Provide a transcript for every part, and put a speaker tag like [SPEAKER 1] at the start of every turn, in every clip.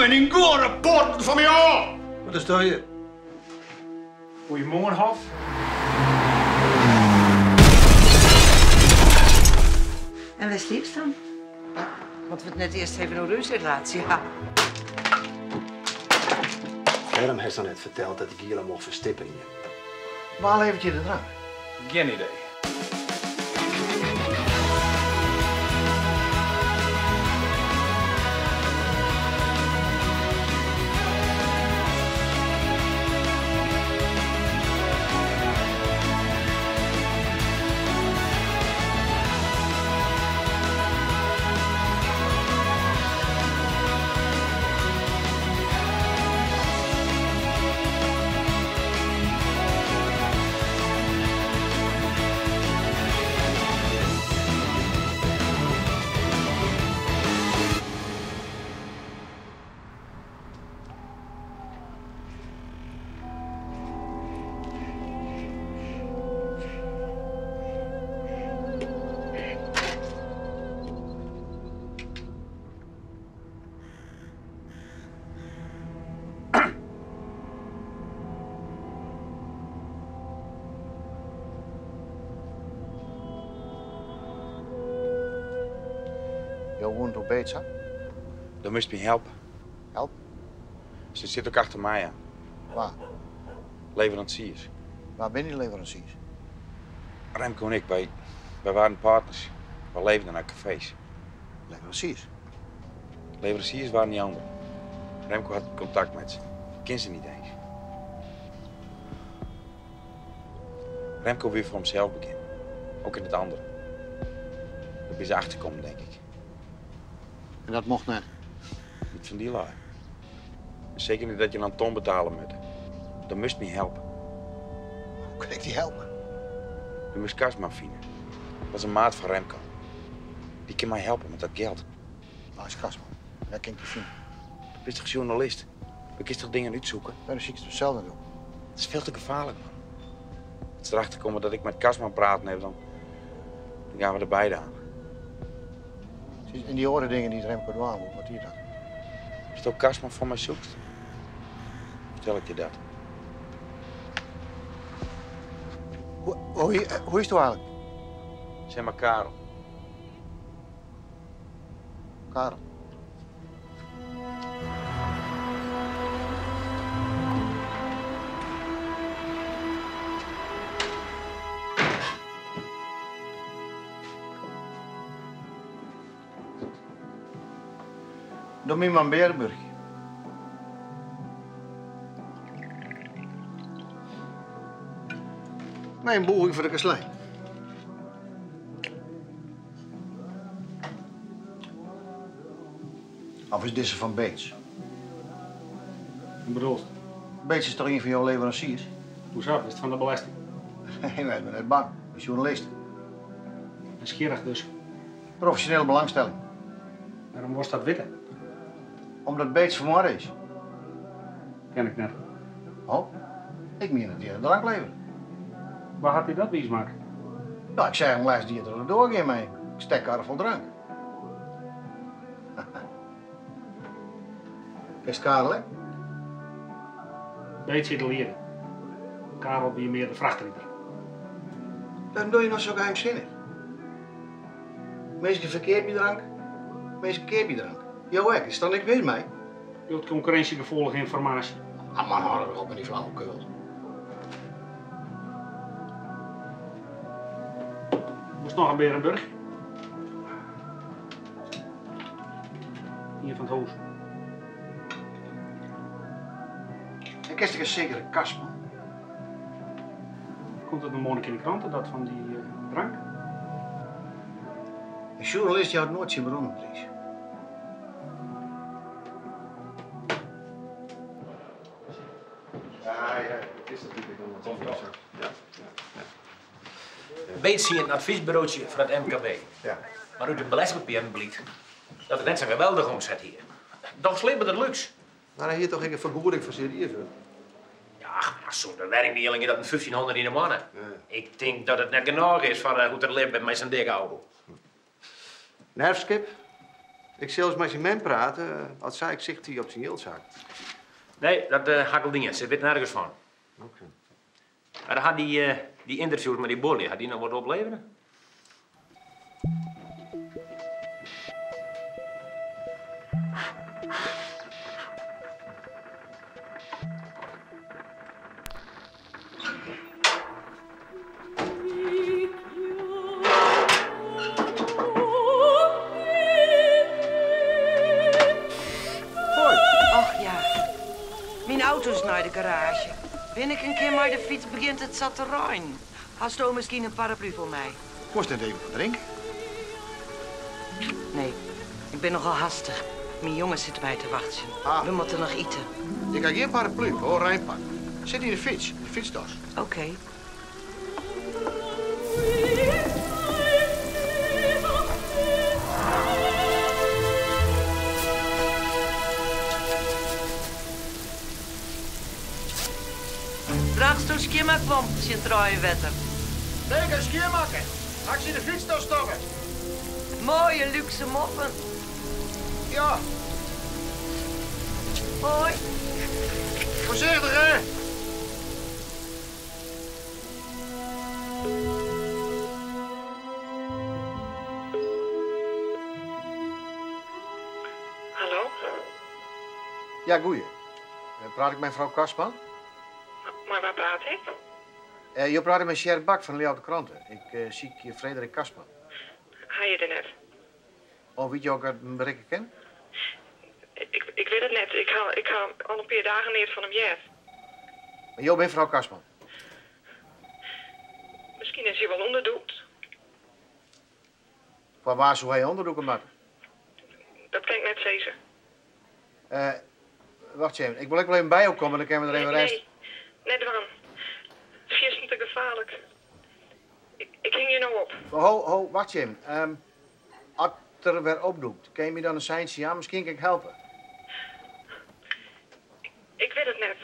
[SPEAKER 1] en dyn goare poaten fan my ôf!
[SPEAKER 2] Wat is dat hjir?
[SPEAKER 3] Goeiemoarn, Hof.
[SPEAKER 4] En wêr sliepst dan? Want we it net earst even oer ús relaasje ha.
[SPEAKER 5] Wêrom hast dan net ferteld dat ik giele moch ferstippe hie?
[SPEAKER 2] Wa leveret hjir de drank?
[SPEAKER 3] Gjin idee.
[SPEAKER 2] Jo woenen it oer Beets ha?
[SPEAKER 6] Do moatst my helpe.
[SPEAKER 2] Help?
[SPEAKER 6] Se sit ook achter my oan.
[SPEAKER 2] Wa?
[SPEAKER 6] Leveransiers.
[SPEAKER 2] Wa binne dy leveransiers?
[SPEAKER 6] Remco en ik, wy, wy waarden partners. Wy leefden nei kafees.
[SPEAKER 2] Leveransiers?
[SPEAKER 6] Leveransiers waarden dy anderen. Remco hat kontakt met se. Ik ken se net eens. Remco wie foar himsels begjinne. Ook yn it andere. Dêr binne se achterkommen, denk ik.
[SPEAKER 2] En dat mocht net?
[SPEAKER 6] Net fan dy lui. En seker net dat je in ton betale moatte. Do moatst my helpe.
[SPEAKER 2] Hoe kin ik dy helpe?
[SPEAKER 6] Do moatst Kasman fine. Dat is in maat fan Remco. Dy kin my helpe met dat geld.
[SPEAKER 2] Wa is Kasman? Wêr kin ik dy fine?
[SPEAKER 6] Do bist toch sjoernalist? Do kinst toch dingen útsoeken?
[SPEAKER 2] Wêrom sikest it sels net op?
[SPEAKER 6] It is veel te gefaarlik, man. As se derachter komme dat ik mei Kasman praten haw, dan, dan gean we der beide oan.
[SPEAKER 2] En dy oare dingen dy't Remco dwaan woe, wat wie dat?
[SPEAKER 6] Asto Kasman foar my soekst, fertel ik dy dat.
[SPEAKER 2] Hoe, hoe, hoe is it eigenlik?
[SPEAKER 6] Sis mar Karel.
[SPEAKER 2] Karel. Doch my mar in bearenburchje. Mei in bûging foar de kastlein. Of is dizze fan Beets?
[SPEAKER 3] Hoe bedoelst?
[SPEAKER 2] Beets is toch ien fan jo leveransiers?
[SPEAKER 3] Hoezo? Bist fan de belesting?
[SPEAKER 2] Nee, wy binne net bang. Ik bin sjoernalist.
[SPEAKER 3] Nijsgjirrich dus.
[SPEAKER 2] Profesjonele belangstelling.
[SPEAKER 3] Wêrom wolst dat witte?
[SPEAKER 2] Omdat Beets fermoarde is.
[SPEAKER 3] Ken ik net.
[SPEAKER 2] Oh, ik mien dat hy de drank levere.
[SPEAKER 3] Wa hat dy dat wiis makke?
[SPEAKER 2] No, ik seach him lêst jier troch de doar gean mei in stekkarre fol drank. Kenst Karel ek?
[SPEAKER 3] Beets wie de lieder. Karel wie mear de frachtrider.
[SPEAKER 2] Wêrom dogge je no sa geheimsinnich? Minsken ferkeapje drank, minsken keapje drank. Jo ek, is der niks mis mei?
[SPEAKER 3] Bliuwt konkurrinsjegefoelige ynformaasje.
[SPEAKER 2] Ah man, hâld op mei dy flauwekul.
[SPEAKER 3] Wolst noch in bearenburch? Ien fan it hûs.
[SPEAKER 2] En kenst ek in sekere Kasman?
[SPEAKER 3] Komt it no moarn yn de krante, dat fan dy drank?
[SPEAKER 2] In sjoernalist jout noait syn bronnen priis.
[SPEAKER 7] Beets hie in advysburootje foar it MKB. Mar út de belestingpapieren blykt dat er net sa'n geweldige omset hie. Dochs libbe er lúks.
[SPEAKER 8] Mar hy hie toch ek in fergoeding foar syn riedswurk?
[SPEAKER 7] Ja, mar sûnder weryndieling is dat in 1500 yn 'e moanne. Ik tink dat it net genôch is foar hoe't er libbet mei sa'n dikke auto.
[SPEAKER 2] In erfskip? Ik sil ris mei syn mem prate, as sy ek sicht hie op syn jildsaak.
[SPEAKER 7] Nee, dat ha ik al dien. Se wit nergens fan.
[SPEAKER 2] Oké.
[SPEAKER 7] Mar ha dy, dy ynterviews mei dy buorlju, ha dy noch wat oplevere?
[SPEAKER 2] Hoi.
[SPEAKER 4] Och ja, myn auto is nei de garaazje. Bin ik in kear mei de fyts begjint it sa te reinen. Hasto miskien in paraplu foar my?
[SPEAKER 2] Wolst net even wat drinke?
[SPEAKER 4] Nee, ik bin nochal hastich. Myn jonges sitte my te wachtsjen.
[SPEAKER 2] Ah.
[SPEAKER 4] We moatte noch ite.
[SPEAKER 2] Ik ha gjin paraplu, wol in reinpak. Sit yn de fyts, yn de fytstas.
[SPEAKER 4] Oké. Draachsto skjinmakpomp tsjin it reinwetter?
[SPEAKER 2] Nee, ik ha skjinmakke. Ha ik se yn de fytstas stoppe.
[SPEAKER 4] Moaie lúkse moppen.
[SPEAKER 2] Ja.
[SPEAKER 4] Hoi.
[SPEAKER 2] Foarsichtich, hè.
[SPEAKER 9] Hallo?
[SPEAKER 2] Ja, goeie. Praat ik mei frou Kasman?
[SPEAKER 9] Mei wa praat ik?
[SPEAKER 2] Jo prate mei Sjerk Bak fan de Ljouwerter Krante. Ik sykje Frederik Kasman.
[SPEAKER 9] Hy is der net.
[SPEAKER 2] Oh, witte jo ek wêr't ik him berikke kin?
[SPEAKER 9] Ik wit it net. Ik ha, ik ha al in pear dagen neat fan him heard.
[SPEAKER 2] Mar jo binne frou Kasman?
[SPEAKER 9] Miskien is hy wol ûnderdûkt.
[SPEAKER 2] Foar wa soe hy ûnderdûke moatte?
[SPEAKER 9] Dat kin ik net sizze.
[SPEAKER 2] Wacht even, ik wol ek wol even by jo komme, dan kinne we der even rêst.
[SPEAKER 9] Nee, net dwaan. It is fierstente gefaarlik. Ik hingje no op.
[SPEAKER 2] Ho, ho, wacht even. As er wer opdûkt, kinne jo my dan in seintsje jaan? Miskien kin ik helpe.
[SPEAKER 9] Ik wit it net.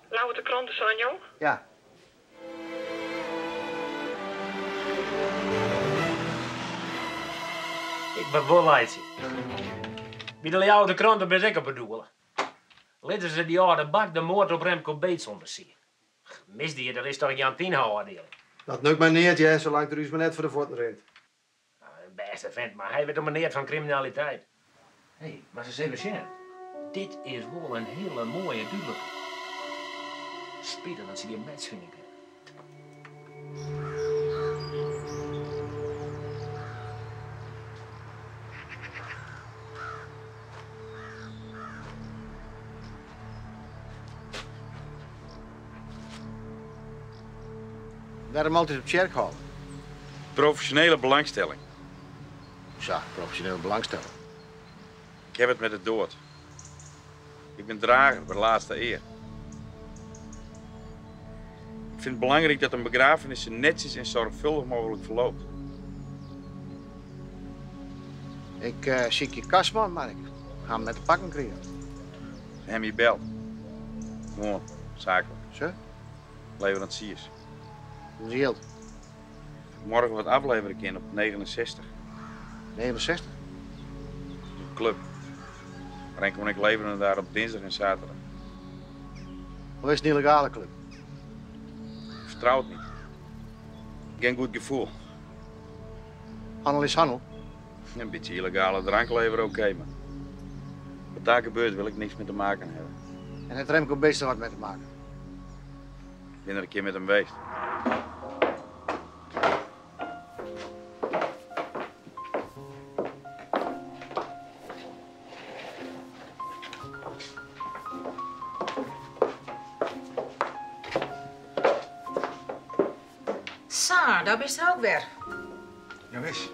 [SPEAKER 9] Ljouwerter Krante, seinen jo?
[SPEAKER 2] Ja.
[SPEAKER 7] Ik moat wol laitsje. By de Ljouwerter Krante binne se ek op 'e doele. Litte se dy âlde bak de moard op Remco Beets ûndersykje. Misdie, dat is toch Jantine har ôfdieling?
[SPEAKER 5] Dat nukt my neat, hear, salang't er ús mar net foar de fuotten rint.
[SPEAKER 7] In bêste vent, mar hy wit om neat fan kriminaliteit. Hé, moatst ris even sjen. Dit is wol in hiele moaie dúdlike. Spitich dat se gjin match fine kinne.
[SPEAKER 2] Wêrom altyd op tsjerkhôf?
[SPEAKER 6] Profesjonele belangstelling.
[SPEAKER 2] Sa, profesjonele belangstelling.
[SPEAKER 6] Ik heb het met de dood. Ik bin drager by de lêste ear. Ik fyn it belangryk dat in begrafenis sa netsjes en soarchfâldich mooglik ferloopt.
[SPEAKER 2] Ik sykje Kasman, mar ik ha him net te pakken krigen.
[SPEAKER 6] Se ha my beld. Gewoan, saaklik.
[SPEAKER 2] Se?
[SPEAKER 6] Leveransiers.
[SPEAKER 2] Dat is jild.
[SPEAKER 6] Of ik morgen wat afleverje kin op 69.
[SPEAKER 2] 69?
[SPEAKER 6] De klup. Remco en ik leveren daar op dinsdag en zaterdag.
[SPEAKER 2] Of is it in yllegale klup?
[SPEAKER 6] Ik fertrou it net. Gjin goed gefoel.
[SPEAKER 2] Hannel is hannel.
[SPEAKER 6] In bytsje yllegale drank levere, oké, mar wat dêr gebeurt wol ik niks mei te meitsjen hawwe.
[SPEAKER 2] En hat Remco Beets der wat mei te meitsjen?
[SPEAKER 6] Ik bin der in kear mei him west.
[SPEAKER 10] Sa, dêr bist ek wer.
[SPEAKER 5] Jawis.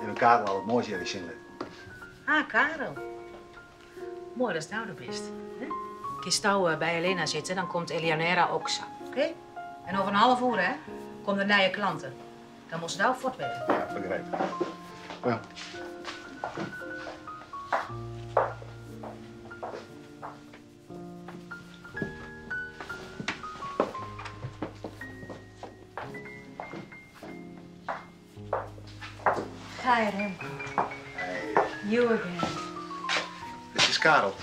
[SPEAKER 5] Even Karel al wat moais hjir sjen litten.
[SPEAKER 10] Ah, Karel. Moai datst no der bist. Hè? Kinsto by Helena sitte, dan komt Eleonora ek sa. Oké? En oer in heal oere, hè, komme der nije klanten. Dan moatst do fuort wêze.
[SPEAKER 6] Ja, begrepen.
[SPEAKER 5] Ja.
[SPEAKER 10] Ga je, Remco.
[SPEAKER 5] Hey.
[SPEAKER 11] You again.
[SPEAKER 5] This is Karel.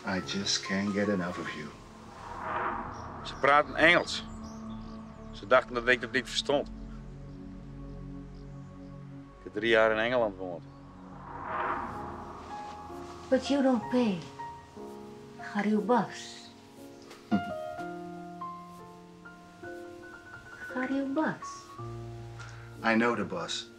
[SPEAKER 5] I just can't get enough of you.
[SPEAKER 6] Ze praten Engels. Ze dachten dat ik dat niet verstond. Ik heb 3 jaar in Engeland gewoond.
[SPEAKER 11] But you don't pay. Ga bus. Ga bus.
[SPEAKER 5] I know the bus.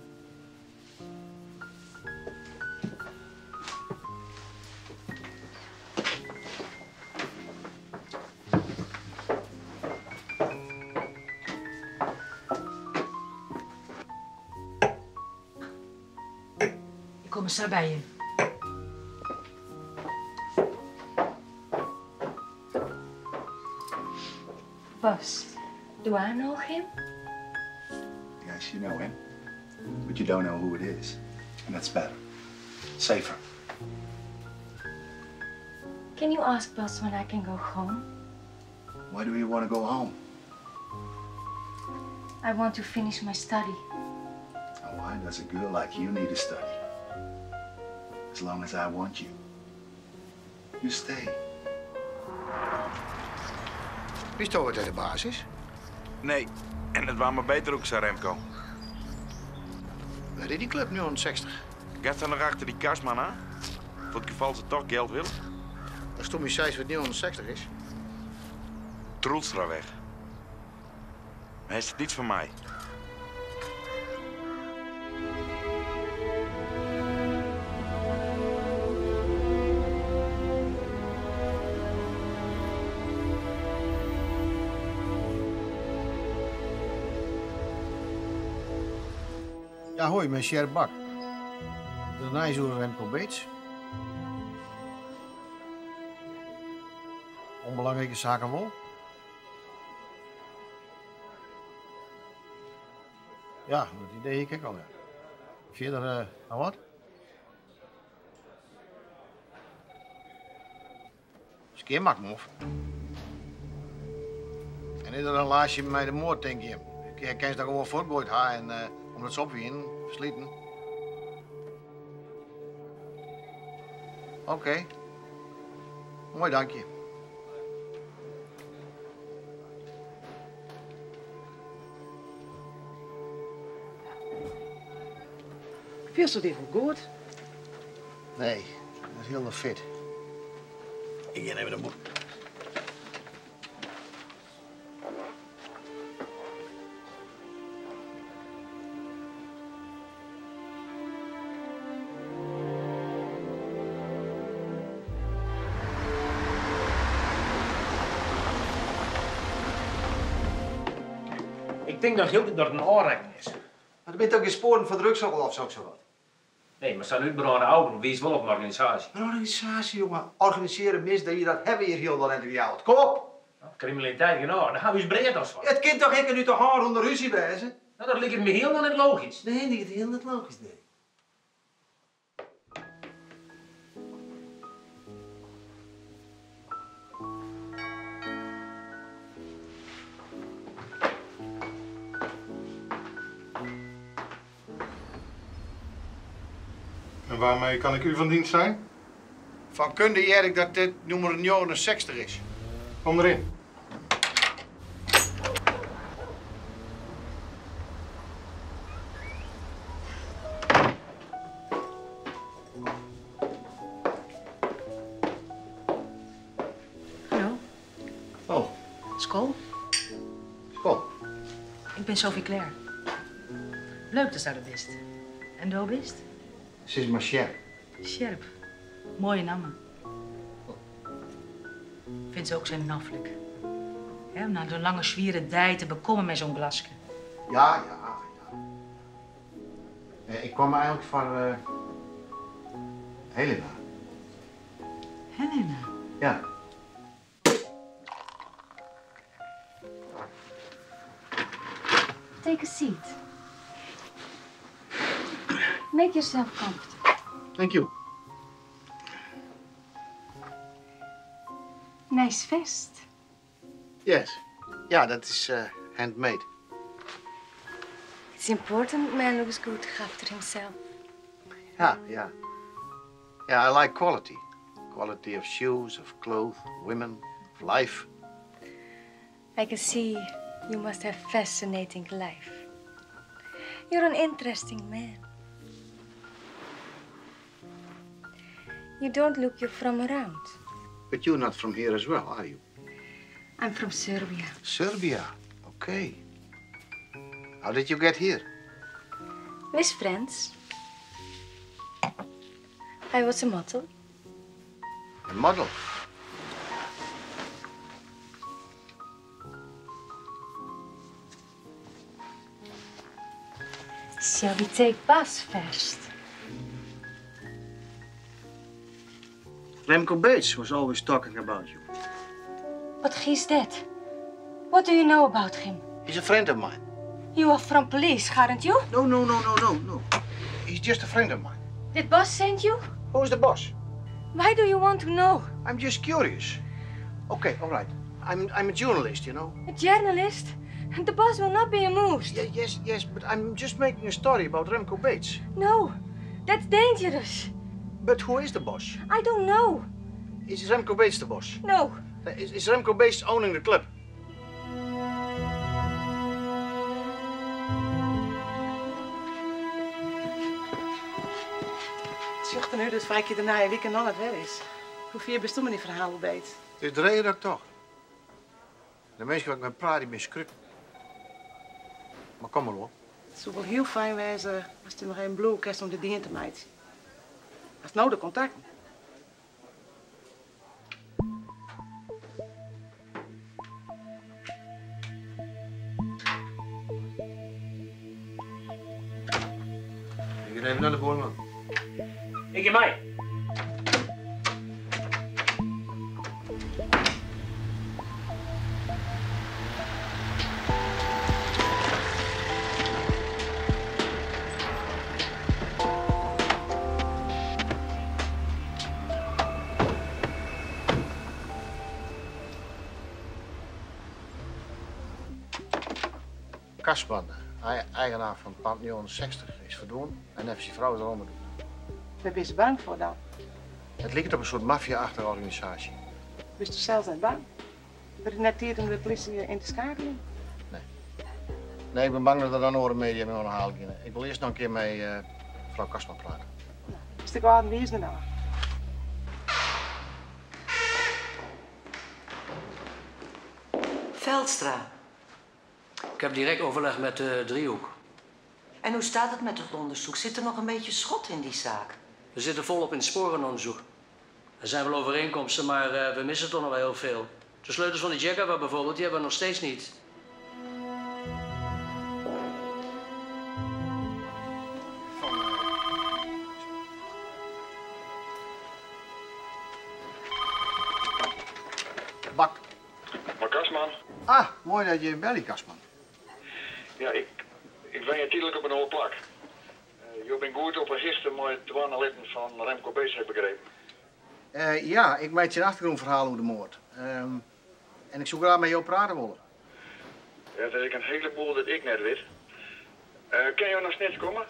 [SPEAKER 10] Ik kom zo bij je.
[SPEAKER 11] Bas, do I know him?
[SPEAKER 5] Yes, you know him. But you don't know who it is. And that's better. Safer.
[SPEAKER 11] Can you ask Bas when I can go home?
[SPEAKER 5] Why do you want to go home?
[SPEAKER 11] I want to finish my study.
[SPEAKER 5] And why does a girl like you need to study? As long as I want you. You stay.
[SPEAKER 2] Wist je wat hij de baas is?
[SPEAKER 6] Nee, en het was maar beter ook, zei Remco.
[SPEAKER 2] Waar is die club nu 60?
[SPEAKER 6] Gaat ze nog achter die kastman aan? Voor het geval ze toch geld willen.
[SPEAKER 2] Als Tommy zei wat 960 is.
[SPEAKER 6] Troelstra weg. Maar is het niet van mij?
[SPEAKER 2] Ja, hoi, mijn Sjer Bak. Daarna is Remco Beets. Onbelangrijke zaken wel. Ja, dat idee ik ook al. Ja. Verder, nou wat? Skeermakmof. En is er een laasje met de moord, denk je? Ik ken ze daar gewoon voortgooid ha en omdat ze opwien, verslieten. Oké. Mooi, dank je.
[SPEAKER 4] Vind je het even goed?
[SPEAKER 2] Nee, dat is heel fit. Ik ga even de boek.
[SPEAKER 7] Ik denk dat heel dat het een aanraking is.
[SPEAKER 8] Maar er bent ook geen sporen van drugshandel of zo, zo wat.
[SPEAKER 7] Nee, maar staan uitbranden ogen, wie is wel op een organisatie?
[SPEAKER 8] Een organisatie, jongen. Organiseren misdaad, dat hebben we hier heel dan in de wereld. Kom op!
[SPEAKER 7] Criminaliteit, genau. Dan gaan we eens breed als van.
[SPEAKER 8] Het kind toch ik nu toch haar onder ruzie wijzen?
[SPEAKER 7] Nou, dat lijkt me helemaal niet logisch.
[SPEAKER 8] Nee, niet heel niet logisch, nee.
[SPEAKER 1] En waarmee kan ik u van dienst zijn?
[SPEAKER 2] Van kunde Erik dat dit nummer 69 is.
[SPEAKER 1] Kom erin.
[SPEAKER 10] Hallo.
[SPEAKER 2] Oh.
[SPEAKER 10] School?
[SPEAKER 2] School.
[SPEAKER 10] Ik ben Sophie Claire. Leuk dat je daar bent. En do bist?
[SPEAKER 2] Ze is maar Sjerp.
[SPEAKER 10] Sjerp. Mooie naam. Vindt ze ook zo naffelijk. Hè, om na zo'n lange zwieren dij te bekomen met zo'n glasje.
[SPEAKER 2] Ja, ja, ja. Ik kwam eigenlijk voor Helena.
[SPEAKER 10] Helena?
[SPEAKER 2] Ja.
[SPEAKER 11] Take a seat. Make yourself comfortable.
[SPEAKER 2] Thank you.
[SPEAKER 11] Nice vest.
[SPEAKER 2] Yes. Ja, dat is handmade.
[SPEAKER 11] It's important man looks good after himself.
[SPEAKER 2] Ja, ja. Yeah, I like quality. Quality of shoes, of clothes, women, of life.
[SPEAKER 11] I can see you must have fascinating life. You're an interesting man. You don't look you're from around.
[SPEAKER 2] But you're not from here as well, are you?
[SPEAKER 11] I'm from Serbia.
[SPEAKER 2] Serbia, okay. How did you get here?
[SPEAKER 11] With friends. I was a model.
[SPEAKER 2] A model?
[SPEAKER 11] Shall we take bus first?
[SPEAKER 2] Remco Bates was always talking about you.
[SPEAKER 11] But he's dead. What do you know about him?
[SPEAKER 2] He's a friend of mine.
[SPEAKER 11] You are from police, aren't you?
[SPEAKER 2] No, no, no, no, no, no. He's just a friend of mine.
[SPEAKER 11] Did boss send you?
[SPEAKER 2] Who's the boss?
[SPEAKER 11] Why do you want to know?
[SPEAKER 2] I'm just curious. Okay, all right. I'm a journalist, you know.
[SPEAKER 11] A journalist? The boss will not be amused.
[SPEAKER 2] Yeah, yes, yes, but I'm just making a story about Remco Bates.
[SPEAKER 11] No, that's dangerous.
[SPEAKER 2] But who is the boss?
[SPEAKER 11] I don't know.
[SPEAKER 2] Is Remco Bates the boss?
[SPEAKER 11] No.
[SPEAKER 2] Is Remco Bates owning the club?
[SPEAKER 12] Het zucht er nu dat vaak je daarna je weekend nog het wel is. Hoe vier bist du met die verhaal beet?
[SPEAKER 2] Het is de reden dat ik toch. De mensen waar ik mee praat, die ben schrik. Maar kom maar hoor.
[SPEAKER 12] Het zou wel heel fijn wezen als je nog een bloem kerst om de dien te mijten. Als nou de contact.
[SPEAKER 2] Ik ga even naar de boorman.
[SPEAKER 7] Ik in mij.
[SPEAKER 2] Kasman, eigenaar van het pand 69, is verdwenen en heeft zijn vrouw eronder doen.
[SPEAKER 12] Waar ben je bang voor dan?
[SPEAKER 2] Het lijkt op een soort maffia-achtige organisatie.
[SPEAKER 12] Ben je zelfs niet bang? Ben je net hier om de politie in te schakelen?
[SPEAKER 2] Nee. Nee, ik ben bang dat er dan andere media mee aan kunnen. Ik wil eerst nog een keer met mevrouw Kasman praten.
[SPEAKER 12] Nou, is de kwaad wie is er nou?
[SPEAKER 4] Veldstra.
[SPEAKER 13] Ik heb direct overleg met de driehoek.
[SPEAKER 4] En hoe staat het met het onderzoek? Zit er nog een beetje schot in die zaak?
[SPEAKER 13] We zitten volop in het sporenonderzoek. Er zijn wel overeenkomsten, maar we missen toch nog wel heel veel. De sleutels van de Jaguar bijvoorbeeld, die hebben we nog steeds niet.
[SPEAKER 2] Bak.
[SPEAKER 14] Maar Kasman.
[SPEAKER 2] Ah, mooi dat je belt, Kasman.
[SPEAKER 14] Ja, ik ben je tijdelijk op een oude plak. Je bent goed op een gisteren met het litten van Remco Bees, heb ik begrepen.
[SPEAKER 2] Ja, ik maak je een achtergrondverhaal over de moord. En ik zou graag met jou praten willen.
[SPEAKER 14] Ja, dat is een heleboel dat ik net weet. Kan je nog snel komen?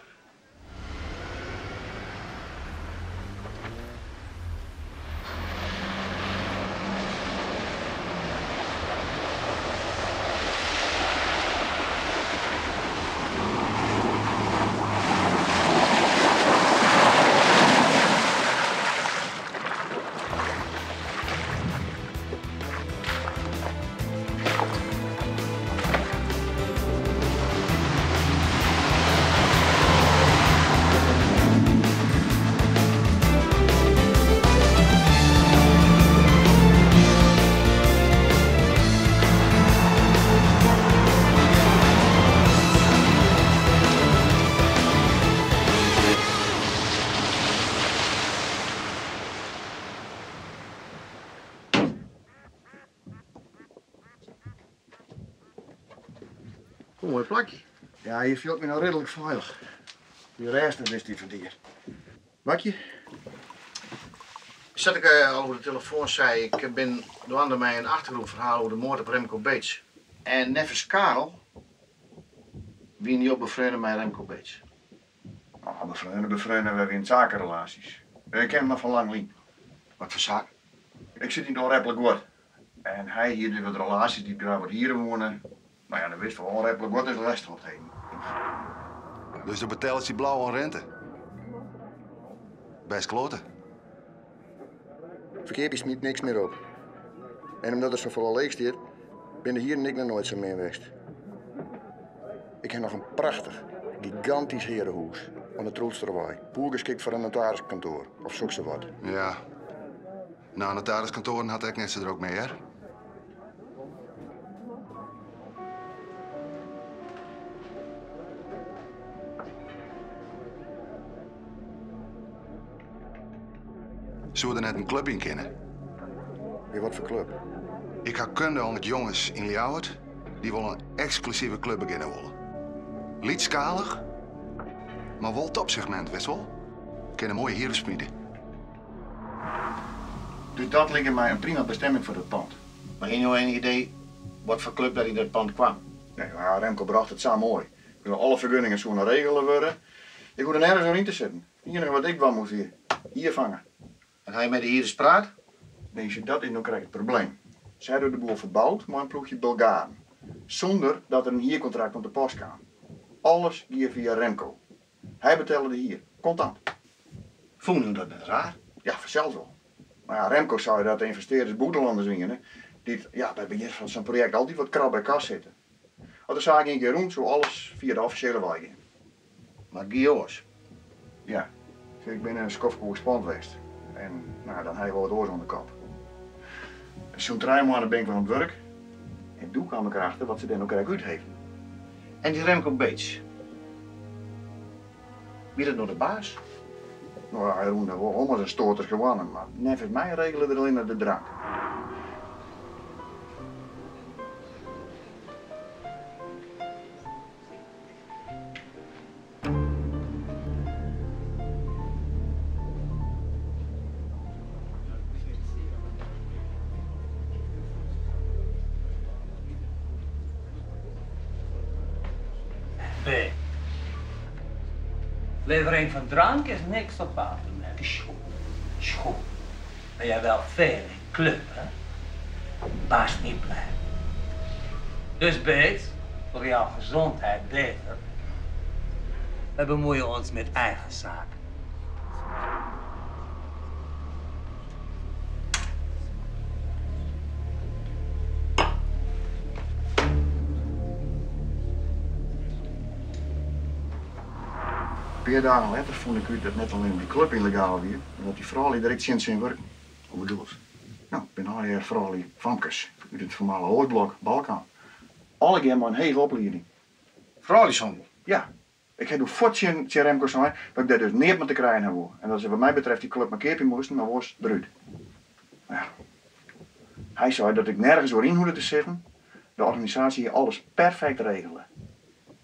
[SPEAKER 2] Mooi plakje.
[SPEAKER 5] Ja, hier viel ik me nou redelijk veilig. Die rest is die van dier.
[SPEAKER 2] Bakje? Zat ik al over de telefoon zei, ik ben door mij een achtergrondverhaal over de moord op Remco Bates. En neffens Karel wiene jo befreone mei Remco Beets.
[SPEAKER 5] Oh, befreone, befreone, we wiene sakerelaasjes. Ik ken him noch fan lang lyn.
[SPEAKER 2] Wat foar saak?
[SPEAKER 5] Ik sit yn it ûnreplik guod. En hy hie dus wat relaasjes dy't graach wat hiere woene. No ja, dan witst wol, ûnreplik guod is lêstich op 't heden.
[SPEAKER 15] Dus dan betellest dy blau oan rinte. Bêst kloate.
[SPEAKER 16] Ferkeapje smyt niks mear op. En omdat der safolle leech stiet, binne de hieren ek noch noait sa min west. Ik ha noch in prachtich, gigantysk hearehûs oan de Troelstrawei, poergeskikt foar in notariskantoar of soksawat.
[SPEAKER 15] Ja. No, notariskantoaren hat ek net sa drok mear, hear. Soe der net in klup yn kinne?
[SPEAKER 16] Ja, wat foar klup?
[SPEAKER 15] Ik ha kunde oan wat jonges yn Ljouwert dy't wol in eksklusive klup begjinne wolle. Lytsskalich, mar wol topsegmint, witst wol? Kinne moaie hier smite.
[SPEAKER 5] Dus dat like my in prima bestemming foar dat pand.
[SPEAKER 2] Mar hiene jo in idee wat foar klup der yn dat pand kwam?
[SPEAKER 5] Nee, mar Remco brocht it sa moai. Alle fergunningen soene regele wurde. Ik hoegde nergens oer yn te sitten. It iennige wat ik dwaan moast wie hier fange.
[SPEAKER 2] En ha je mei de hierders praat?
[SPEAKER 5] Nee, sjoch, dat is no krekt it probleem. Sy hawwe de boel ferboud mei in ploechje Bulgaren, sûnder dat der in hierkontrakt oan te pas kaam. Alles gie fia Remco. Hy betelle de hier, kontant.
[SPEAKER 2] Fûnen jo dat net raar?
[SPEAKER 5] Ja, fansels wol. Mar ja, Remco sei dat de ynvestearders bûtenlanners wiene, dy't ja, by it begjin fan sa'n projekt altyd wat krap by kas sitte. As de saak ien kear rûn, soe alles fia de offisjele wei gean.
[SPEAKER 2] Mar it gie oars.
[SPEAKER 5] Ja, sjoch, ik bin in skoftke oerspand west en no, dan ha je wol wat oars oan de kop. Sûnt trije moanne bin ik wer oan it wurk en doe kaam ik derachter wat se dêr no krekt út heefden.
[SPEAKER 2] En dy Remco Beets, wie dat no de baas?
[SPEAKER 5] No ja, hy rûn dêr wol om as in stoarter gewoane, mar neffens my regele er allinne de drank.
[SPEAKER 13] B. Levering van drank is niks op aan te merken. Sjoe, sjoe. Ben jij wel veel in club, hè? Baas niet blij. Dus Beets, voor jouw gezondheid beter. We bemoeien ons met eigen zaken.
[SPEAKER 5] In pear dagen letter fûn ik út dat net allinne dy klup yllegaal wie, mar dat dy froulju der ek tsjin tsjin wurken.
[SPEAKER 2] Hoe bedoelst?
[SPEAKER 5] No, it binne allegear froulju, famkes, út it foarmalige Oostblok, Balkan. Allegear mei in hege oplieding.
[SPEAKER 2] Frouljushandel?
[SPEAKER 5] Ja. Ik ha doe fuort tsjin Remco sein dat ik dêr dus neat mei te krijen ha woe en dat se wat my betreft dy klup mar keapje moasten, mar oars derút. Mar ja, hy sei dat ik nergens oer yn hoegde te sitten, de organisaasje hie alles perfekt regele.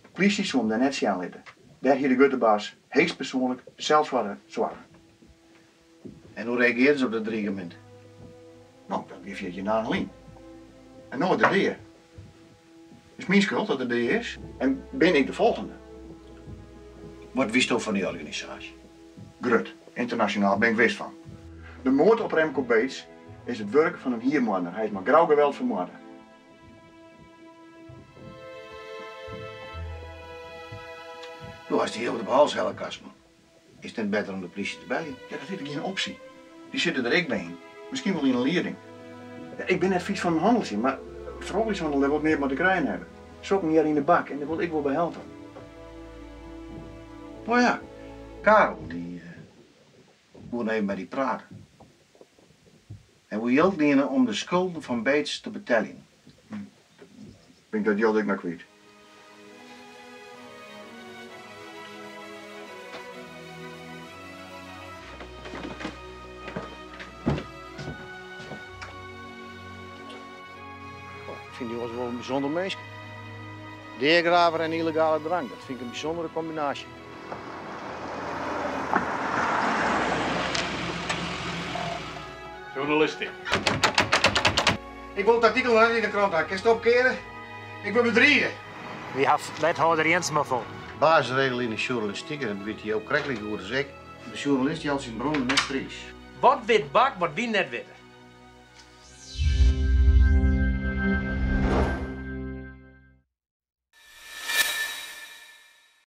[SPEAKER 5] De plysje soe him dêr net sjen litte. Dêr hie de grutte baas heechstpersoanlik sels foar soarge.
[SPEAKER 2] En hoe reagearden se op dat drigemint?
[SPEAKER 5] No, dat wie 14 dagen lyn. En no is er dea. Is myn skuld dat er dea is? En bin ik de folgjende?
[SPEAKER 2] Wat witsto fan dy organisaasje?
[SPEAKER 5] Grut, ynternasjonaal, bin ik wis fan. De moard op Remco Beets is it wurk fan in hiermoardner. Hy is mei grou geweld fermoarde.
[SPEAKER 2] Do hast dy hiel wat op 'e hals helle, Kasman. Is it net better om de plysje te beljen?
[SPEAKER 5] Ja, dat is gjin opsje. Dy sitte der ek by yn. Miskien wol yn 'e lieding. Ja, ik bin net fys fan in hanneltsje, mar frouljushannel dêr wol ik neat mei te krijen hawwe. Sokken hearre yn de bak en dêr wol ik wol by helpe.
[SPEAKER 2] Oh ja, Karel, dy woe noch even mei dy prate. Hy woe jild liene om de skulden fan Beets te beteljen.
[SPEAKER 5] Bin ik dat jild ek noch kwyt?
[SPEAKER 2] Ik fyn dy wol in bysûnder minske. Deagraver en yllegale drank, dat fyn ik in bysûndere kombinaasje.
[SPEAKER 3] Journalistyk.
[SPEAKER 2] Ik wol it artikel noch net yn de krante ha. Kinst opkeare?
[SPEAKER 8] Ik wurd bedrige.
[SPEAKER 7] Wy ha wethâlder Jensma fûn.
[SPEAKER 2] Basisregel yn de sjoernalistyk, en dat witte jo krekt like goed as ik, de sjoernalist jout syn bronnen net priis.
[SPEAKER 7] Wat wit Bak wat wy net witte?